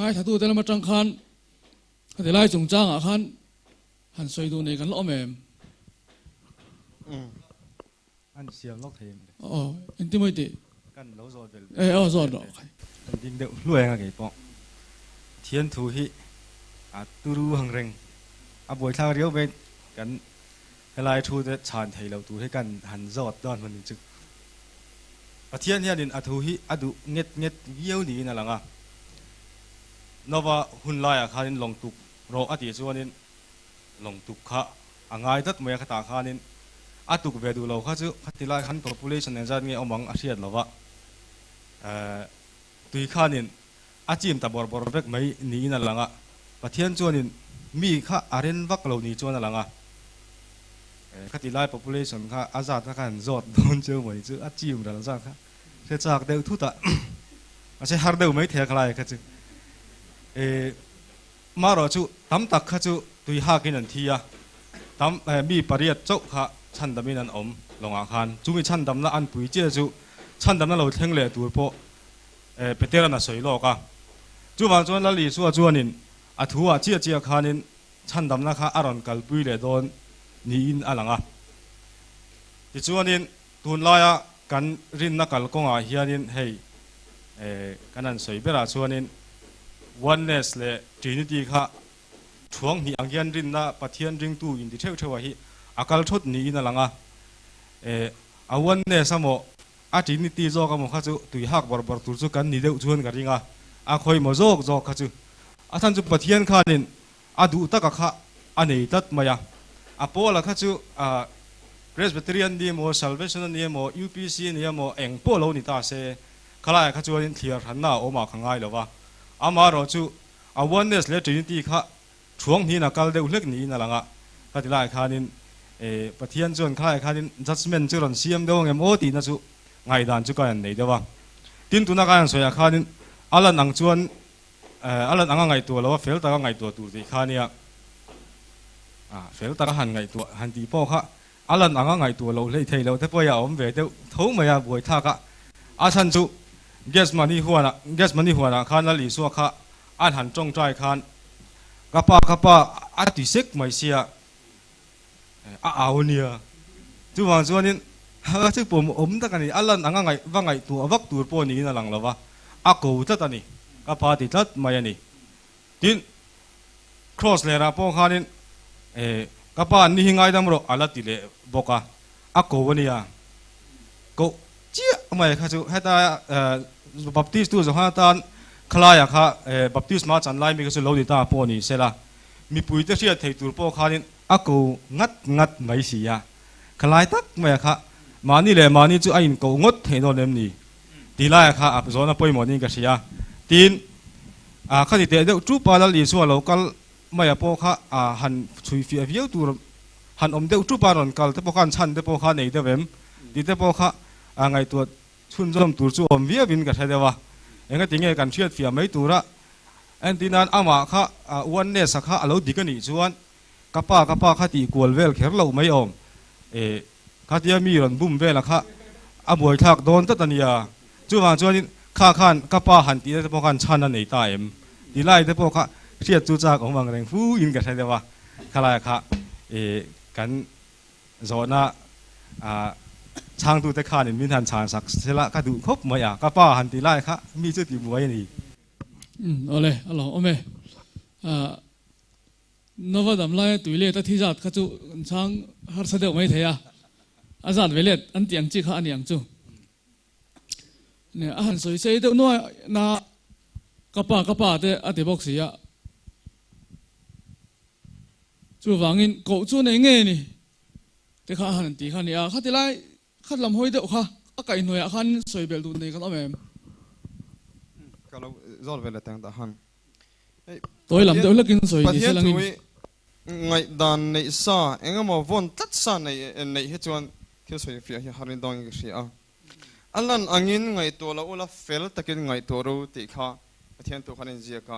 Ngaithlatute lam atang khan khati lai chungchangah khan han sawi duh nei kan la awm em? An siam lawk thei em le? Aw, engti mawi tih? Kan lo zawt vel ve. Aw, zawt rawh. An ding deuh hluai anga kei pawh. Thian thu hi a turu hang reng. A buaithlak riau mai kan helai thu te chhan thei lo tur hi kan han zawt dawn hmun chu. Pathian hianin a thu hi a duh nget nget viau niin a lang a. Nova hun laiah khanin lawng tuk rawh a tih chuanin lawng tuk kha a ngai dat mai a, khatah khanin a tuk ve duh lo kha chu khati lai khan population engzat nge awm ang a hriat lo va, tui khanin a chim ta bawrh bawrh vek mai niin a lang a, Pathian chuanin mi kha a ren vak lo ni chuan a lang a, khati lai population kha a zat kha khan zawt dawn cheu mai chu a chim ral zat kha hre chak deuh thut a, mahse har deuh mai thei a khalai kha chu. Marawh chu tam tak kha chu tui hakin an thi a, tam mi pariat chauh kha chhandamin an awm lawngah khan chumi chhandamna an pui chiah chu chhandamna lo thleng leh tur pawh Petera'n a sawi lawk a. Chuvang chuan Lal Isua chuanin a thu ah chiah chiah khanin chhandamna kha a rawn kalpui leh dawn niin a lang a. Tichuanin tunlaia kan rinna kalkawngah hianin hei kan han sawi berah chuanin Oneness leh Trinity kha thuang hnih ang hian rinna Pathian ringtu inti theuh theuh ah hi a kal thawt niin a lang a. A Oneness amaw a Trinity zawk amaw kha chu tui hak bawrh bawrh tur chu kan ni deuh chuan ka ring a, a khawimaw zawk zawk kha chu. A chhan chu Pathian khanin a duh taka kha a nei tlat mai a. A Paula kha chu Presbyterian ni emaw, Salvation a ni emaw, UPC a ni emaw, eng pawh lo ni ta se, khalaiah kha chuanin thliar hranna a awm ah ka ngai lo va. Amaherawh chu a Oneness leh Trinity kha thuang hnihin a kal deuh hlek niin a lang a. Khati laiah khanin Pathian chuan khalaiah khanin judgement chu rawn siam deuh angem aw tihna chu ngaihdan chu ka han nei deuh a. Tin, tuna ka han sawiah khanin a lan ang chuan A lan anga ngaihtuah lo a, fel taka ngaihtuah tur tih kha ania. Fel taka han ngaihtuah han tih pawh kha a lan anga ngaihtuah loh hleih theih loh te pawh hi a awm ve deuh tho mai a, buaithlak a. A chhan chu Gethsemane huanah Gethsemane huanah khan Lal Isua kha an han tawngtai khan Ka pa, ka pa a ti sek mai sia, a au ania. Chuvang chuanin a chu pawm awm tak a ni, a lan anga ngaih va ngaihtuah vak tur pawh niin a lang lo va, a ko tlat a ni, ka pa ti tlat mai a ni. Tin, Cross lerah pawh khanin ka pa an ni hi ngaidam rawh a la ti leh bawk a, a ko a nia. Koh chiah mai kha chu heta Baptist tu zawng atan khalaiah kha Baptisma chan lai mi kha chu lo ni ta pawh ni sela, Mipuite hriat thei tur pawh khanin a ko ngat ngat mai si a, khalai tak maia kha mahni leh mahni chu a inkoh ngawt theih dawn em ni? Tih laia kha a zawhna pawimawh niin ka hria. Tin, khati teh deuh chupa Lal Isua lo kal maia pawh kha han chhui fiah viau tur han awm deuh chupa rawn kal te pawh khan chhan te pawh kha nei deuh em? Tih te pawh kha ngaihtuah chhunzawm tur chu awm viauin ka hre deuh a. Engati nge kan hriat fiah mai tura Entir nan amah kha oneness-a kha a lo dik a nih chuan ka pa ka pa kha tih kual vel kher loh mai awm e, khatia mi rawn bum vela kha a buaithlak dawn tlat a nia. Chuvang chuanin kha khan ka pa han tihna te pawh khan chhan a nei ta em tih lai te pawh kha hriat chu chak awm ang reng fu in ka hre deuh a, khalai kha e kan Zawhna chhangtute khanin min han chhan sak sela ka duh khawp mai a, ka pa han ti lai kha mi chu ti buai a ni. Awle, a lo awm e. Nova dam laia tui let a thi zat kha chu kan chhang harsa deuh mai thei a, a zat ve let an tih ang chi kha a ni ang chu. A han sawi sei deuh nuai na ka pa ka pa te a ti bawk si a. Chuvangin koh chu nei ngei ni te kha a han ti kha a ni a, khati lai khat lam hawi deuh kha a kaihhnuaiah khan sawi belh duh nei kan awm em? Ka lo zawt ve leh teng dah han. Tawi lam deuh hlakin sawi ni se langin. Pathian thu i ngaihdan neih sa eng emaw vawn tlat sa neih hi chuan thil sawi fiah hi har in dawngin ka hria a. A lan angin ngaihtuah lo ula fel takin ngaihtuah ru tih kha Pathian thu khan a inziak a.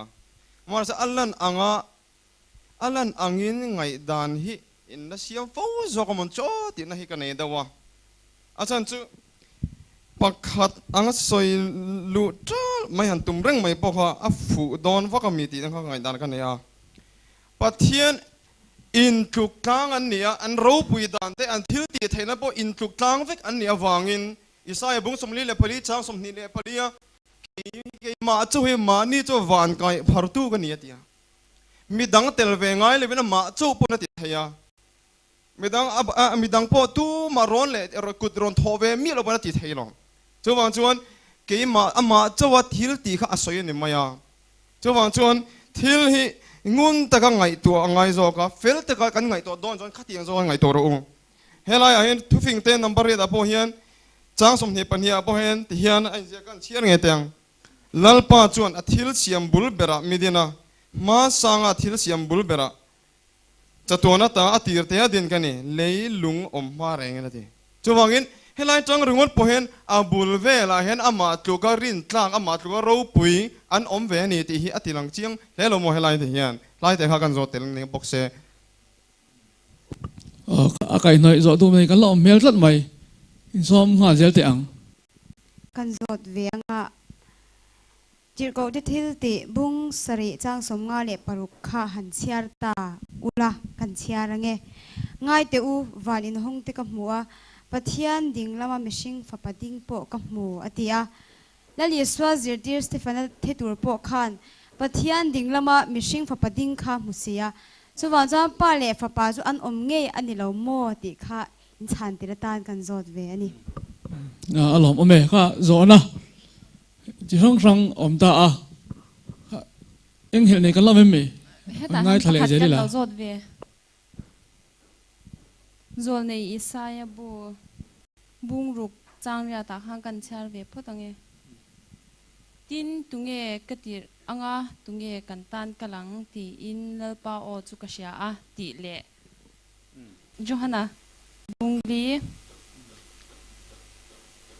Mahse a lan anga a lan angin ngaihdan hi in la siam fo zawk a mawn chaw tihna hi ka nei deuh a. A chhan chu Pakhat anga sawi luh ṭalh mai han tum reng mai pawh kha a fuh dawn vak a mi tih kha ngaihdan ka nei a. Pathian intluk tlang an ni a, an ropui dan te, an thil tih theihna pawh intluk tlang vek an nih avangin Isaia bung 44 chang 24 a kei keimah chu hi mahni chu van kaih phartu ka ni a ti a. Midang tel ve ngai lovin amah chauh pawn a ti thei a. Midang a midang pawh tumah rawn leh kut rawn thawh ve miah lo pawn a ti thei lo. Chuvang chuan keimah amah chauha thil tih kha a sawi a ni mai a. Chuvang chuan thil hi ngun taka ngaihtuah a ngai zawk a, fel taka kan ngaihtuah dawn chuan khatiang zawk a ngaihtuah rawh u. Helaiah hian thufing te number riatah pawh hian chang 22 ah pawh hian tihian a inziak a, an chhiar ngei teh ang. Lalpa chuan a thil siam bul berah midin a, hma sanga a thil siam bul berah Chatuan ata a tir te a din ka ni, lei lung awm hma reng in a ti. Chuvangin, helai tang ringawt pawh hian a bul velah hian amah tluka rintlak, amah tluka ropui an awm ve a ni tih hi a ti lang chiang hle lo maw helai te hian. Hlai te kha kan zawh tel ning bawk se. A kaihhnawih zawh duh mai kan la awm hmel tlat mai. Insawm nghal zel teh ang. Kan zawt ve anga Tirhkohte thil tih bung sarih chang 56 kha han chhiar ta ula kan chhiar ange. Ngai teh u, van inhawng te ka hmu a, Pathian ding lama mihring fapa ding pawh ka hmu, a ti a. Lal Isua zirtir Stefana the tur pawh khan Pathian ding lama mihring fapa ding kha hmu si a. Chuvang chuan pa leh fapa chu an awm ngei a ni lo maw tih kha inchhan tir atan kan zawt ve a ni. A lawmawm e, kha zawhna. Chi hrang hrang awm ta a, eng helh nei kan lam em mi? Hetah hian pakhat kan lo zawt ve. Zawlnei Isaia bu bungruk changriatah khan kan chhiar ve phawt ang e. Tin, tunge ka tirh anga tunge kan tan kal ang tiin Lalpa aw chu ka hria a tih leh Johana bungli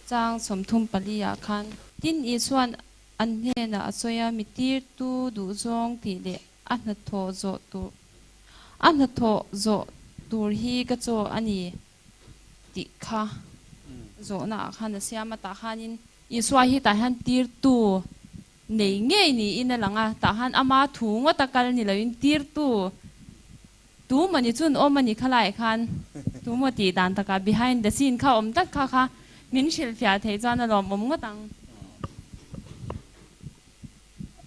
chang 34 ah khan. Tin, Isua'n an hnenah a sawi a, Mi tirtu duhzawng tih leh a hnathawh zawh tur a hnathawh zawh tur hi ka chaw a ni tih kha zawhna ah khan a siam a, tah khanin Isua hi tah hian tirtu nei ngei niin a lang a, tah khan ama thu ngawt a kal ni loin tirtu Tu maw ni chun awm a ni kha lai khan tu maw tih dan takah behind the scene kha awm tlat kha kha min hrilhfiah theih chuan a lawmawm ngawt ang.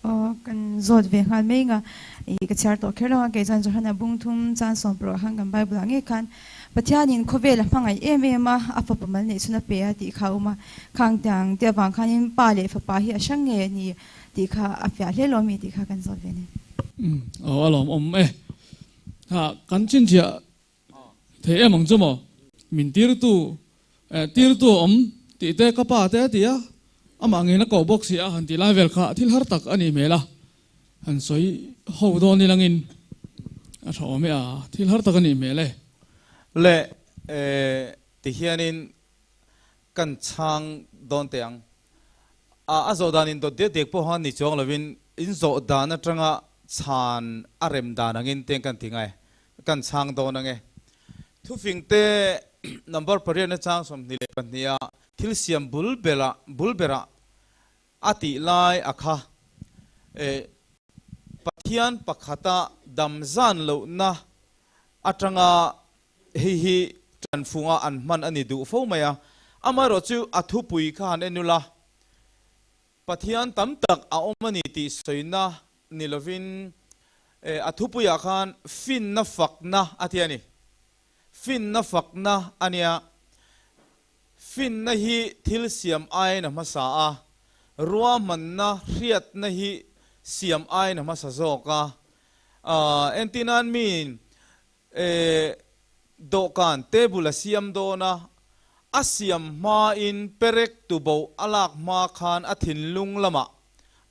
Aw kan zawt ve nghal mai nga i ka chhiar tawh kher lo a kei chuan Johana bung thum chan sawm pawh khan kan Bible ah ngei khan Pathianin khawvel a hmangaih em em a a fapa mal neih chhun a pe a tih kha a awm a khang tiang te avang khanin pa leh fapa hi a hrang ngei a ni Tih kha a fiah hle lo mi tih kha kan zawt ve ni. Umm aw a lawmawm e. Ha kan chhinchhiah thei em ang chu maw? Min tirtu eh tirtu a awm tih te ka pa te a ti a, amah ngei na koh bawk si a han tih lai vel kha thil har tak a nih hmel a, han sawi ho dawn ilangin a tha awm e a, thil har tak a nih hmel e. Le eh tihianin Kan chhang dawn teh ang. A zawh dan in dawt dek dek pawh han ni chuang lovin in zawh dan atanga chhan a rem dan angin teng kan ti ngai. Kan chhang dawn ang e. Thufing te number pariatna chang 22 a thil siam bul berah bul berah a tih lai a kha e Pathian pakhata dam zan lohna atanga Hei hi ṭanfunga an hman a ni duh fo mai a, amaherawhchu a thupui kha han en ula, Pathian tam tak a awm a ni tih sawina ni lovin a thupuiah khan finna fakna a ti a ni. Finna fakna a nia. Finna hi thil siam aiin a hmasa a, ruahmanna hriatna hi siam aiin a hmasa zawk a. Entirnan miin E, dawhkan, table, a siam dawn a, a siam hmain perek tuboh a lak hma khan a thinlung lamah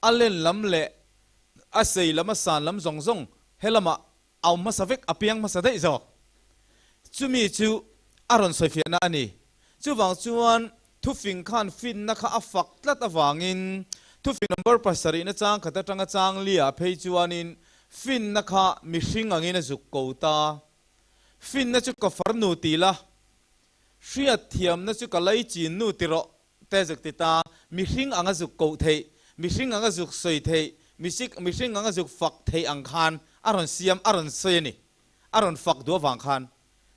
a len lam leh a sei lam a san lam zawng zawng he lamah a awm hmasa vek, a piang hmasa daih zawk. Chumi chu a rawn sawifiahna a ni. Chuvang chuan thufing khan finna kha a fak tlat avangin thufing number pasarihna chang khat atanga chang liah phei chuanin Finna kha mihring angin a zuk ko ta. Finna chu ka farnu ti la, hriatthiamna chu ka laichin nu ti rawh te zuk ti ta, mihring anga zuk koh theih, mihring anga zuk sawi theih, misik mihring anga zuk fak theih ang khan a rawn siam, a rawn sawi a ni. A rawn fak duh avang khan.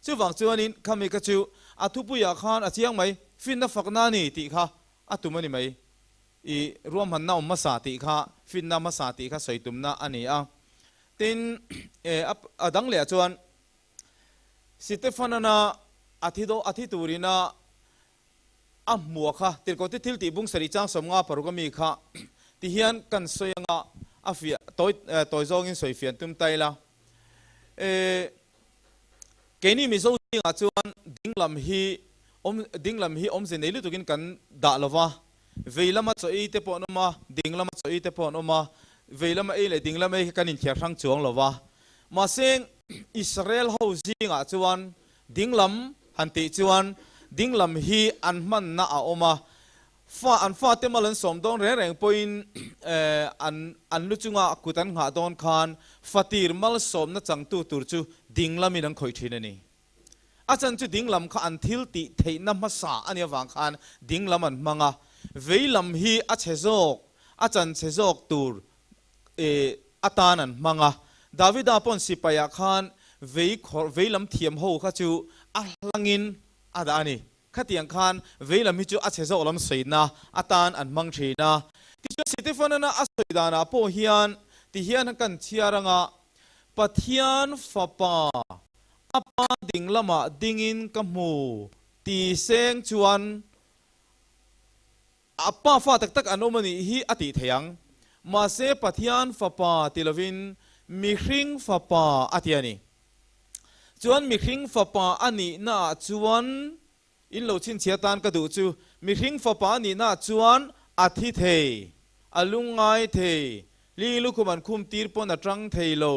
Chuvang chuanin khami kha chu a thupuiah khan a chiang mai, finna fakna a ni tih kha a tum a ni mai. I ruahmanna awm hmasa tih kha finna hmasa tih kha sawi tumna a ni a. Tin, a dang lehah chuan Sitefanana a thi daw a thi turina a hmua kha tirhkohte thil tih bung sarih chang 56 a mi kha ti hian kan sawi anga a fiah tawi tawi zawngin sawi fian tum ta ila. Keini Mizo zingah chuan dinglam hi awm dinglam hi awmze nei lutukin kan dah lo va, vei lama chaw ei te pawh an awm a, ding lama chaw ei te pawh an awm a, vei lama ei leh ding lama ei kha kan inthiar hrang chuang lo va. Mahse Israel ho zingah chuan dinglam han tih chuan dinglam hi an hmanna a awm a, Fa an fate mal an sawm dawn reng reng pawhin an an lu chunga kut an nghah dawn khan fatir malsawmna changtu tur chu ding lamin an khawih thin a ni. A chan chu ding lam kha an thil tih theihna hmasa a nih avang khan ding lam an hmang a, vei lam hi a chhe zawk, a chan chhe zawk tur atan an hmang a. Davida pawn sipaiah khan vei khawrh vei lam thiam ho kha chu a hlangin a dah a ni. Khatiang khan vei lam hi chu a chhe zawk lam sawina atan an hmang thin a. Tichuan Sitefanana a sawi danah pawh hian ti hian kan chhiar anga, Pathian Fapa a pa ding lamah dingin ka hmu ti seng chuan a pa fa tak tak an awm a nih hi a tih theih ang. Mahse Pathian Fapa ti lovin mihring Fapa a ti a ni. Chuan mihring fapa a nihnaah chuan, in lo chhinchhiah tan ka duh chu, mihring fapa a nihnaah chuan a thi thei, a lungngai thei, ling lukhum an khum tir pawn a tang thei lo,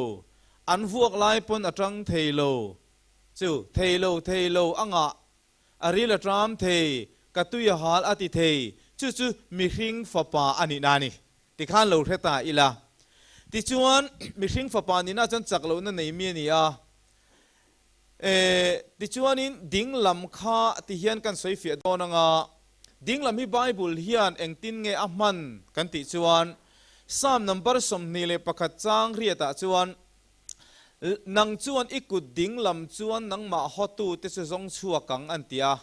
an vuak lai pawn a tang thei lo, chu thei lo thei lo a ngah, a ril a tram thei, ka tui a hal a ti thei, chu chu mihring fapa a nihna a ni. Tikhan lo hre ta ila. Tichuan, mihring fapa nihna chuan chak lohna nei mi a ni a. E, tichuanin ding lam kha ti hian kan sawi fiah dawn anga, ding lam hi Bible hian engtin nge a hman kan tih chuan, Psalm number 21 chang riatah chuan, Nang chuan i kut ding lam chuan nangmah hawtute chu zawng chhuak ang an ti a.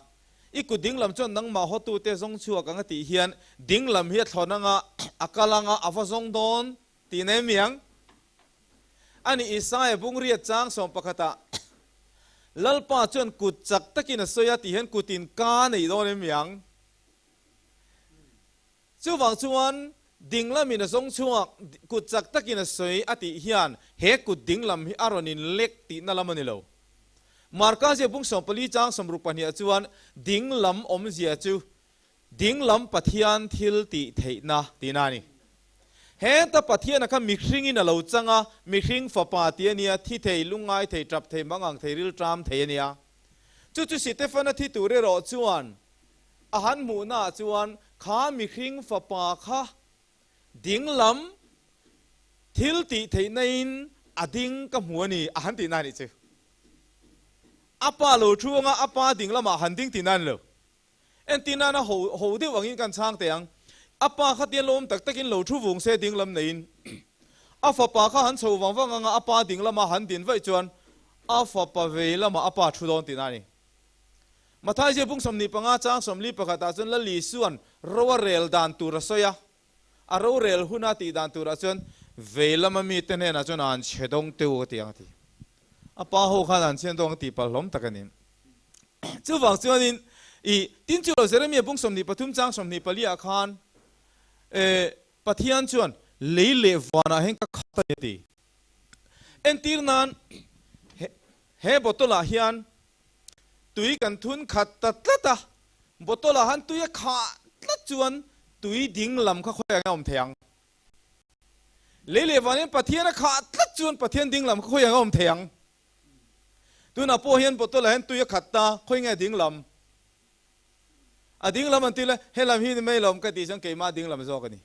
I kut ding lam chuan nangmah hawtute zawng chhuak ang a tih hian ding lam hi a thlawn anga a kal anga a va zawng dawn tih nei miang. Ani Isaia bung riat chang sawmpakhatah Lalpa chuan kut chak takin a sawi a tih hian kutin ka nei dawn em miang. Chuvang chuan ding lamin a zawng chhuak, kut chak takin a sawi a tih hian he kut ding lam hi a rawn inlek tihna lam a ni lo. Marka zia bung 14 chang 62 ah chuan ding lam awmzia chu ding lam Pathian thil tih theihna tihna a ni. Heta Pathiana kha mihringin a lo chang a, mihring fapa tih a nia, thi thei, lungngai thei, tap thei, mangang thei, rilṭam thei a nia. Chu chu Sitefana thi tur erawh chuan A han hmuhnaah chuan kha mihring fapa kha ding lam thil tih theihnain a ding ka hmu a ni a han tihna a nih chu. A pa lo thu anga a pa ding lamah han ding tihna a ni lo. Entirnan a ho ho deuh angin kan chhang teh ang. A pa kha tian lawm tak takin lo thu vung se ding lam neiin a fapa kha han chho vang vang anga a pa ding lama han din vaih chuan a fapa vei lamah a pa thu dawn tihna a ni. Matthai zia bung 25 chang 41 ah chuan Lal Isua'n ro a rel dan tur a sawi a, a ro rel huna tih dan turah chuan vei lama mite hnenah chuan an chhe dawng teu a ti ang a ti. A pa ho khan an chhian dawng a tih palh hlawm tak a ni. Chuvang chuanin i tin chu lo Jeremia bung 23 chang 24 ah khan Pathian chuan lei leh vanah hian ka khat a ni a ti. Entir nan he bottle ah hian Tui kan thun khat ta tlat a, bottle ah han tui a khah tlat chuan tui ding lam kha khawi ang a awm thei ang. Lei leh van hian Pathian a khah tlat chuan Pathian ding lam kha khawi ang a awm thei ang. Tunah pawh hian bottle ah hian tui a khat ta, khawi nge ding lam? A ding lam an ti le, he lam hi ni mai lo ka tih chuan keimah ding lam zawk a ni.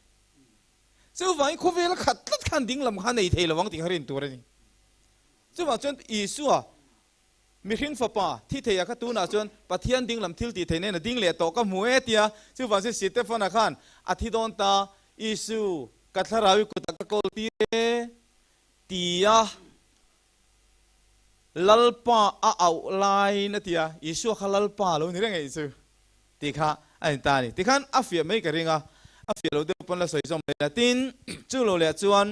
Chuvangin khawvel a khat tlat khan ding lam kha nei thei lo ang tih kha rin tur a ni. Chuvang chuan Isua. Mihring fapa thi thei a kha tunah chuan Pathian ding lam thil tih theih nen a ding leh tawh ka hmu e tia chuvang chuan Sitefana khan a thi dawn ta Isu ka thlarau i kutah ka kawl tir e tia Lalpa a auh laiin a ti a, Isua kha Lalpa lo ni reng e chu tih kha a ni ta a ni. Tikhan a fiah mai ka ring a, a fiah lo deuh pawn la sawi zawm mai la. Tin, chu lo leh chuan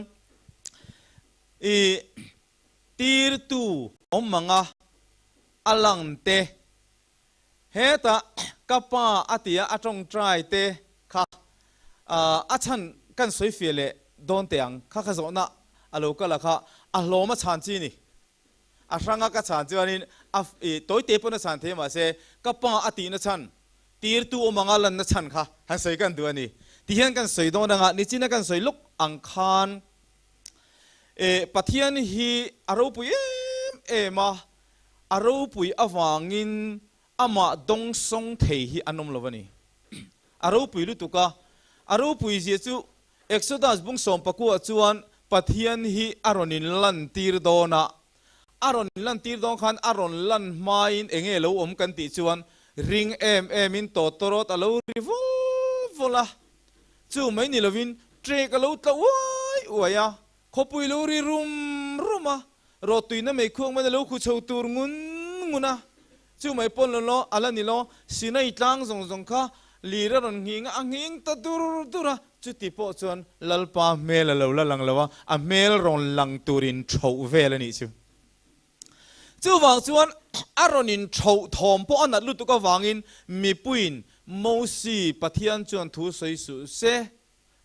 i tirtu awm ang a, a lang te, hetah ka pa a tia a tawngtai te kha a chhan kan sawi fiah leh dawn teh ang kha ka zawhna a lo kal a kha a hlawm a chhan chi ni. A hranga ka chhan chuanin a tawi te pawn a chhan thei mahse ka pa a tihna chhan tirtu awm anga lanna chhan kha han sawi kan duh a ni. Tihian kan sawi dawn anga nichina kan sawi lawk ang khan Pathian hi a ropui em em a, A ropui avangin amah dawngsawng thei hi an awm lo a ni. A ropui lutuk a, a ropui zia chu Exodus bung sawmpakua chuan Pathian hi a rawn inlantir dawn a, a rawn inlantir dawn khan a rawn lan hmain enge lo awm kan tih chuan ring em emin tawtawrawt a lo ri vul vul a, chu mai ni lovin trek a lo tla uai uai a, Khawpui lo ri rum rum a, rawhtuina mei khuang man a lo khu chho tur ngun ngun a. Chu mai pawn lo law, a la ni law, Sinai tlang zawng zawng kha lir a rawn nghing a, a nghing ta dur dur a. Chuti pawh chuan Lalpa hmel a lo la lang lo a, a hmel rawn lang turin ṭhoh vel a nih chu. Chuvang chuan a rawn inṭhoh thawm pawh a nat lutuk avangin mipuiin Mosi Pathian chuan thu sawi suh se,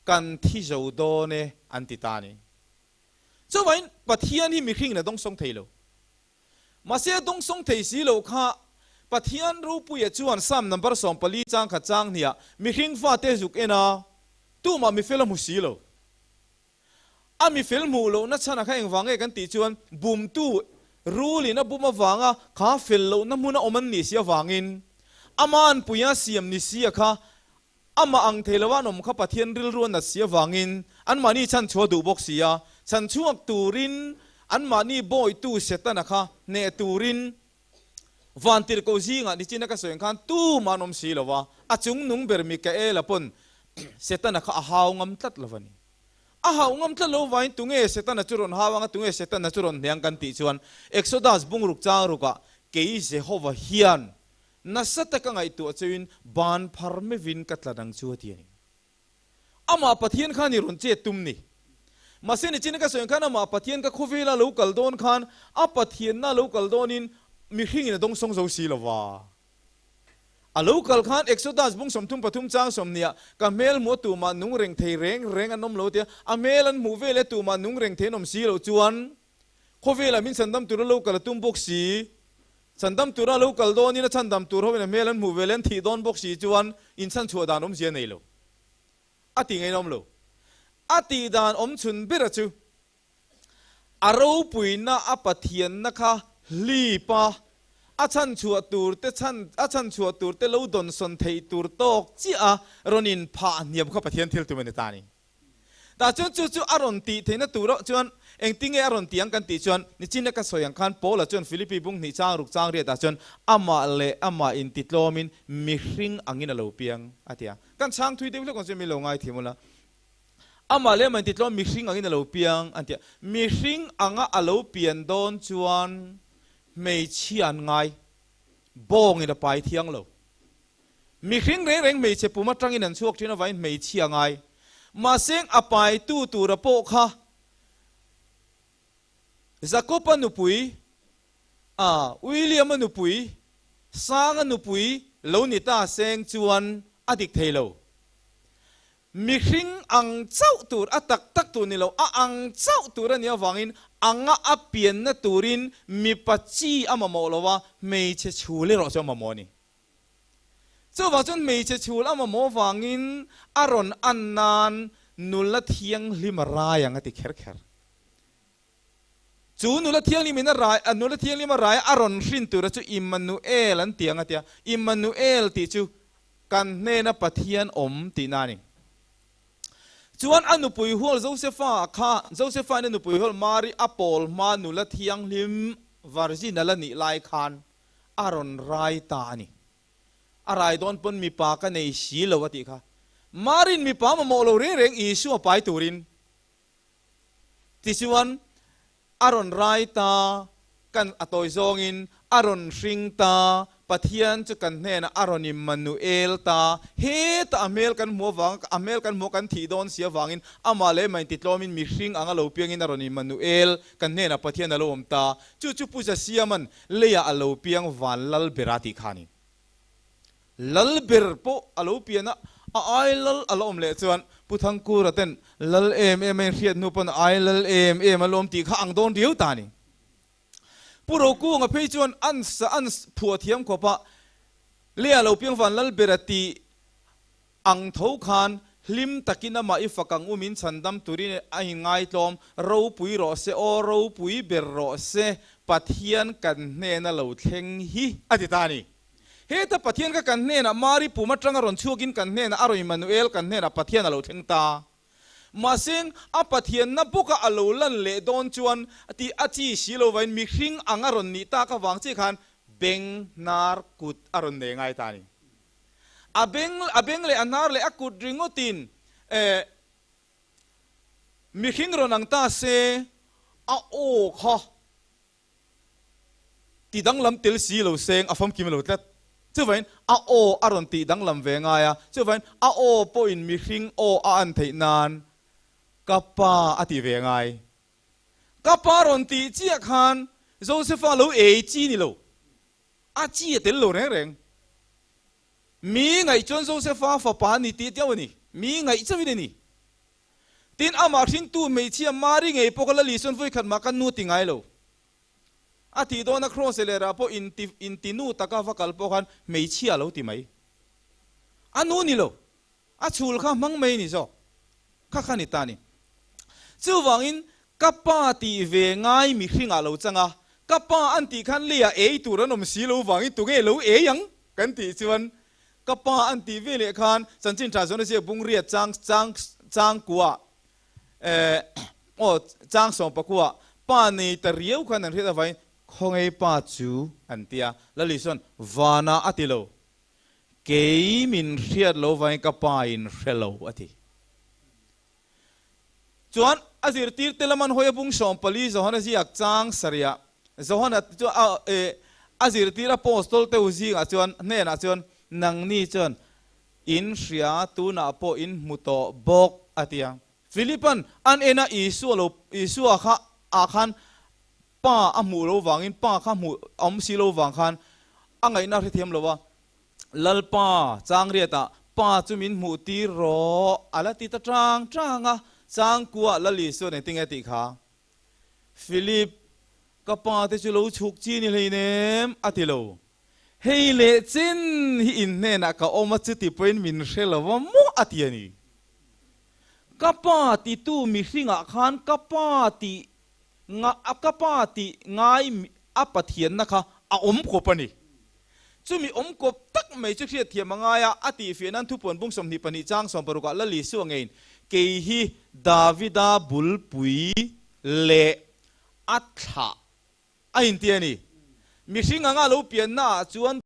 Kan thi zo dawn e an ti ta a ni. Chuvain Pathian hi mihringin a dawngsawng thei lo. Mahse a dawngsawng thei si lo kha Pathian ropuia chuan Psalm number 14 chang khat chang hniah mihring fate zuk en a, tumah mifel a hmu si lo. A mifel hmuh lohna chhan a kha engvang nge kan tih chuan bumtu rulin a bum avanga kha fel lohna hmuna awm an nih si avangin ama anpuia siam ni si a kha Amah ang thei lo an awm kha Pathian rilru a nat si avangin anmahni chhanchhuah duh bawk si a, chhanchhuak turin anmahni bawitu Setana kha hneh turin vantirhkoh zingah nichina ka sawi ang khan tumah an awm si lo a, a chungnung ber Mikaela pawn Setana kha a hau ngam tlat lo a ni. A hauh ngam tlat lo vangin tunge Setana chu rawn hau anga tunge Setana chu rawn hneh ang kan tih chuan Exodus bungruk chang rukah kei Jehova hian Nasa taka ngaihtuah cheuin ban phar mevin ka tla dang chu a ti a ni. Amah Pathian khan i rawn chet tum ni. Mahse nichin ka sawi ang khan amah Pathian ka khawvela lo kal dawn khan a Pathianna lo kal dawnin mihringin a dawngsawng zo si lova. A lo kal khan Exodus bung 33 chang 20 ah ka hmel hmuh a tumah nung reng thei reng reng an awm lo tia a hmel an hmuh vel e tumah nung reng thei an awm si loh chuan khawvelah min chhandam tura lo kal a tum bawk si. Chhandam tura lo kal dawnin a chhandam tur hoin a hmel an hmuh ve leh an thih dawn bawk si chuan inchhanchhuah dan awmzia a nei lo. A tih ngaihna awm lo. A tih dan awm chhun bera chu a ropuina a Pathianna kha hlip a, a chhanchhuah tur te chhan a chhanchhuah tur te lo dawnsawn theih tur tawk chiah a rawn inphah hniam kha Pathian thil tum a ni ta a ni. Tah chuan chu chu a rawn tih theihna turah chuan engtin nge a rawn tih ang kan tih chuan nichina ka sawi ang khan Paula chuan Philippi bung hnih chang ruk chang riatah chuan amah leh amah intitlawmin mihring angin a lo piang a ti a. Kan chhang thui deuh hlek ang chu mi lo ngaithiam ula. Amah leh amah intitlawm mihring angin a lo piang an ti a. Mihring anga a lo pian dawn chuan hmeichhia an ngai bawngin a pai thiang lo. Mihring reng reng hmeichhe pum atangin an chhuak thin avangin hmeichhia ngai. Mahse a paitu tura pawh kha Jakob-a nupui, a William-a nupui, Sanga nupui lo ni ta seng chuan a dik thei lo. Mihring ang chauh tur, a tak tak tur ni lo, a ang chauh tur a nih avangin anga a pianna turin mipa chi a mamawh lo a, hmeichhe chhul erawh chu a mamawh a ni. Chuvang chuan hmeichhe chhul a mamawh vangin a rawn an nan nula thianghlim a rai ang a ti kher kher. Chu nula thianghlim in a rai, nula thianghlim a rai a rawn hrin tura chu Immanuel an ti ang a ti a. Immanuel tih chu kan hnena Pathian awm tihna a ni. Chuan a nupui hual Josefa kha, Josefa in a nupui hual Mari a pawl hma nula thianghlim. virgin a la nih lai khan a rawn rai ta a ni. A rai dawn pawn mipa ka nei si lo a tih kha. Marin mipa mamawh lo reng reng Isua pai turin tichuan A rawn rai ta, kan a tawi zawngin a rawn hring ta, Pathian chu kan hnenah a rawn Immanuel ta, hetah a hmel kan hmuh avang, a hmel kan hmuh kan thih dawn si avangin amah leh mah intitlawmin mihring anga lo piangin a rawn Immanuel, kan hnenah Pathian a lo awm ta, chu chu Pu Zasiama'n leiah a lo piang van lal ber a tih kha a ni. Lal ber pawh a lo pian a, a ai lal a la awm leh chuan Pu Thangkura ten lal em em a inhriat hnu pawn a ai lal em em a lawm tih kha ang dawn riau ta a ni. Pu Rokunga phei chuan an sa an phuah thiam khawp a, Lea lo piang van lal ber a tih ang tho khan hlim takin amah i fak ang u min chhandam turin a inngaitlawm ropui rawh se aw ropui ber rawh se Pathian kan hnena lo thleng hi a ti ta a ni. Heta Pathian kha kan hnenah Mari pum atanga rawn chhuakin kan hnenah a rawn Immanuel kan hnenah Pathian a lo thleng ta. Mahse a Pathianna bawka a lo lan leh dawn chuan tih a chi si lo vain mihring ang a rawn nih tak avang chiah khan beng hnar kut a rawn nei ngai ta a ni. A beng a beng leh a hnar leh a kut ringawtin eh mihring rawn ang ta se a aw kha Ti danglam tel si lo seng a famkim lo tlat. Chuvain a aw a rawn tih danglam ve ngai a, chuvain a aw pawhin mihring aw a an theih nan ka pa a ti ve ngai. Ka pa rawn tih chiah khan Josepha lo ei chi ni lo, a chi a tel lo reng reng. Mi ngaih chuan Josepha fapa a ni tih tiau a ni, mi ngaih chauhin a ni. Tin, amah hringtu hmeichhia Mari ngei pawh kha Lali chuan vawikhat mah ka nu ti ngai lo. A tih dawna Kross leh rah pawh inti inti nu taka va kal pawh khan hmeichhia a lo ti mai. A nu ni lo. A chhul kha hmang mai ni zawk. Kha kha ni ta ni. Chuvangin ka pa tih ve ngai mihringah lo chang a, ka pa an tih khan leiah ei tur an awm si lo vangin tunge lo ei ang kan tih chuan Ka pa an tih ve leh khan chanchin tha zawn a ziak bung riat chang chang chang kua eh aw chang sawm pakua pa nei ta riau khan an hriat avangin khawngei pa chu an ti a, Lali chuan vanah a ti lo, kei min hriat lo vangin ka pa in hre lo a ti. Chuan a zirtir te lam an hawi a bung 14 Johana ziak chang sarih Johana chu a eh a zirtir apostol te u zingah chuan hnenah chuan nangni chuan in hria tunah pawh in hmu tawh bawk a ti a. Philipan an en a Isua lo Isua kha ah khan pa a hmuh lo vangin pa kha hmuh a awm si lo vang khan a ngaihna a hrethiam lo a. Lalpa, Changriatah Pa chu min hmuh tir rawh, a la ti ta chang chang a. Changkua Lal Isuan engtin nge tih kha? Philip, ka pa te chu lo chhuk chi ni hleinem, a ti lo. Hei leh chin hi in hnenah ka awm a, chuti pawhin min hre lo va maw a ti a ni. Ka pa titu mihringah khan ka pa tih ka pa tih ngai a Pathianna kha a awm kawp a ni. Chumi awm kawp tak mai chu hriatthiam a ngai a, a tihfiah nan thupuan bung 22 chang 60 ah Lal Isua ngeiin, Kei hi Davida bulpui leh a thlah a inti a ni. Mihring anga lo pianna ah chuan.